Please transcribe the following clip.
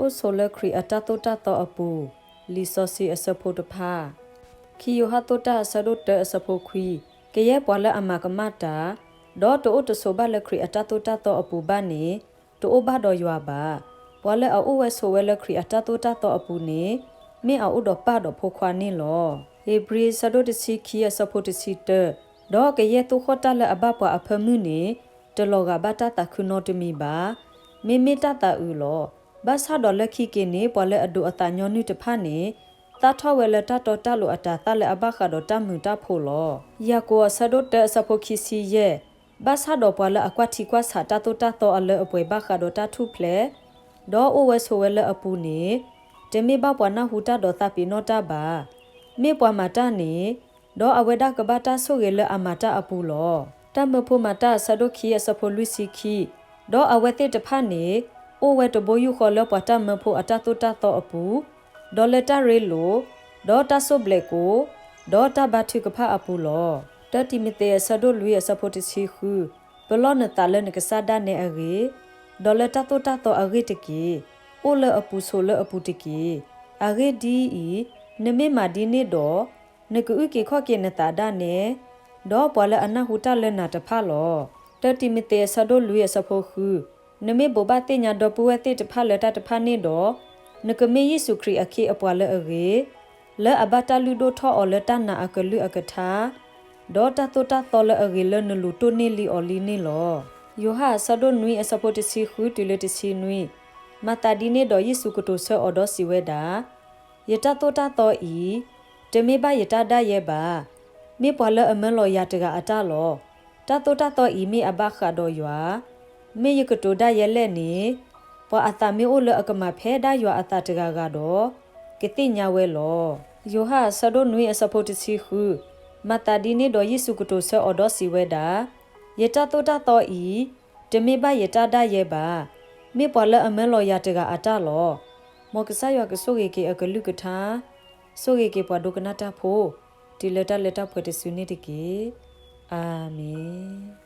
အိၣ်ဆိးလၢခရံာ်အတၢ်သိၣ်တၢ်သီအပူၤ, လံာ်စီဆှံအဆၢဖိတဖၣ်, ခံယိၤဟၣ်အဆၢဒိၣ်တၢအဆၢဖိခွံ, ကယဲၢ်ပှၤလၢအမၤကမၣ်တၢ်, ဒီးတအိၣ်တဆိးဘၣ်လၢခရံာ်အတၢ်သိၣ်တၢ်သီအပူၤဘၣ်န့ၣ်, တအိၣ်ဘၣ်ဒီးယွၤဘၣ်. ပှၤလၢအအိၣ်ဝဲဆိးဝဲလၢခရံာ်အတၢ်သိၣ်တၢ်သီအပူၤန့ၣ်, မ့ၢ်အအိၣ်ဒီးပၢ်ဒီးဖိခွါန့ၣ်လီၤ. ဧ့ၤဘြံၤအဆၢဒိၣ်တဆံခံအဆၢဖိတဆံတၢ, ဒီးကယဲၢ်သိၣ်ဃီၣ်တၢ်လၢအဘၣ်ပှၤအဖၢမုၢ်န့ၣ်, တလီၤဂာ်ဘၣ်တၢ်သးခုနီတမံၤဘၣ်. မ့မ့ၢ်တၢ်သးအုးလီၤ. ဘၣ်ဆၣ်ဒီးလၢခံက့ၤန့ၣ် ပှၤလၢအဒိးအသးညီနုၢ်တဖၣ်န့ၣ်, သၣ်ထီၣ်ဝဲလၢတၢ်တီတၢ်လိၤအတၤသၣ်လၢအဘၣ်ဃးဒီးတၢ်မုာ်တၢ်ဖိးလီၤ. ယၤကိာ်အဆၢဒိၣ်တၢအဆၢဖိခံဆံယဲၢ်, ဘၣ်ဆၣ်ဒီးပှၤလၢအကွၢ်ထံကွၢ်ဆးတၢ်သိၣ်တၢ်သီအလၢအပှဲၤဘၣ်ဃးဒီးတၢ်ထူၣ်ဖျဲး, ဒီးအိၣ်ဝဲဆိးဝဲလၢအပူၤန့ၣ်, တမ့ၢ်ဘၣ်ပှၤနၢ်ဟူတၢ်ဒီးသးပ့ၤနီၣ်တၢ်ဘၣ်. မ့ၢ်ပှၤမၤတၢ်န့ၣ်, ဒီးအဝဲဒၣ်ကဘၣ်တၢ်ဆိၣ်ဂ့ၤလၢအမၤတၢ်အပူၤလီၤ. တၢ်မၢဖိမၤတၢ်အဆၢဒိၣ်ခံအဆၢဖိလွံၢ်ဆံခံ, ဒီးအဝဲသ့ၣ်တဖၣ်န့ၣ်, အိၣ်ဝဲတဘိယူၢ်ဃီလၢပှၤတၢ်မၢဖိအတၢ်သိၣ်တၢ်သီအပူၤ, ဒီးလၢတၢ်ရ့လိာ်, ဒီးတၢ်စိၣ်ဘျဲးကိာ်, ဒီးတၢ်ဘါထုကဖၣ်အပူၤလီၤ. တၢတံၤမသ့းအဆၢဒိၣ်လွံၢ်အဆၢဖိတဆံဃု, ပလီၢ်နသးလၢနကစၢ်ဒၣ်နဲအဂ့ၢ်, ဒီးလၢတၢ်သိၣ်တၢ်သီအဂ့ၢ်တက့ၢ်. အိၣ်လၢအပူၤဆိးလၢအပူၤတက့ၢ်. အဂ့ၢ်ဒ်အံၤ, နမ့ၢ်မၤဒ်န့ၣ်ဒီး, နကအုၣ်က့ၤခီၣ်က့ၤနသးဒၣ်နဲ, ဒီးပှၤလၢအနၢ်ဟူတၢ်လၢနၤတဖၣ်လီၤ. တၢတံၤမသ့းအဆၢဒိၣ်လွံၢ်အဆၢဖိဃု, နမ့ၢ်ဘိးဘၣ်သ့ၣ်ညါဒီပုၢ်ဝဲၢ်သ့ၣ်တဖၣ်လၢတၢ်တဖၣ်န့ၣ်ဒီး, နကမ့ၢ်ယ့ၣ်ၡူးခရံာ်အခ့အပှၤလၢအဂ့ၤ, လၢအဘၣ်တၢ်လုၢ်ဒိၣ်ထီၣ်အီၤလၢတၢ်နာ်အကလုၢ်အကထါ, ဒီးတၢ်သိၣ်တၢ်သီလၢအဂ့ၤလၢနလိၤတိၢ်န့ၢ်လံအီၤလံန့ၣ်လီၤ. ယိၤဟၣ်အဆၢဒိၣ်နွံအဆၢဖိတဆံဃုတုၤလၢတဆံနွံ, မၤသးဒ်န့ၣ်ဒီးယ့ၣ်ၡူးကတိၤဆၢအီၤဒီးစံးဝဲဒၣ်, ယတၢ်သိၣ်တၢ်သီအံၤ, တမ့ၢ်ဘၣ်ယတၢ်ဒၣ်ယဲဘၣ်, မ့ၢ်ပှၤလၢအမၢလီၤယၤတဂၤအတၢ်လီၤ. တၢ်သိၣ်တၢ်သီအံၤမ့ၢ်အဘၣ်ဃးဒီးယွၤ, မ့ၢ်ယကတိၤဒၣ်ယဲလဲၣ်န့ၣ်, ပှၤအသးမ့ၢ်အိၣ်လၢအကမၤဖဲဒၣ်ယွၤအသးတဂၤဂၤဒီး, ကသ့ၣ်ညါဝဲလီၤ. ယိၤဟၣ်အဆၢဒိၣ်နွံအဆၢဖိတဆံဃု, မၤသးဒ်န့ၣ်ဒီးယ့ၣ်ၡူးကတိၤဆၢအီၤဒီးစံးဝဲဒၣ်, ယတၢ်သိၣ်တၢ်သီအံၤ, တမ့ၢ်ဘၣ်ယတၢ်ဒၣ်ယဲဘၣ်, မ့ၢ်ပှၤလၢအမၢလီၤယၤတဂၤအတၢ်လီၤ. မ်ကစၢ်ယွၤကဆိၣ်ဂ့ၤက့ၤအကလုၢ်ကထါ, ဆိၣ်ဂ့ၤက့ၤပှၤဒိကနၣ်တၢ်ဖိ, တုၤလၢတၢ်လၢတၢ်ပှဲၤတစုန့ၣ်တက့ၢ်. အၤမ့ၣ်.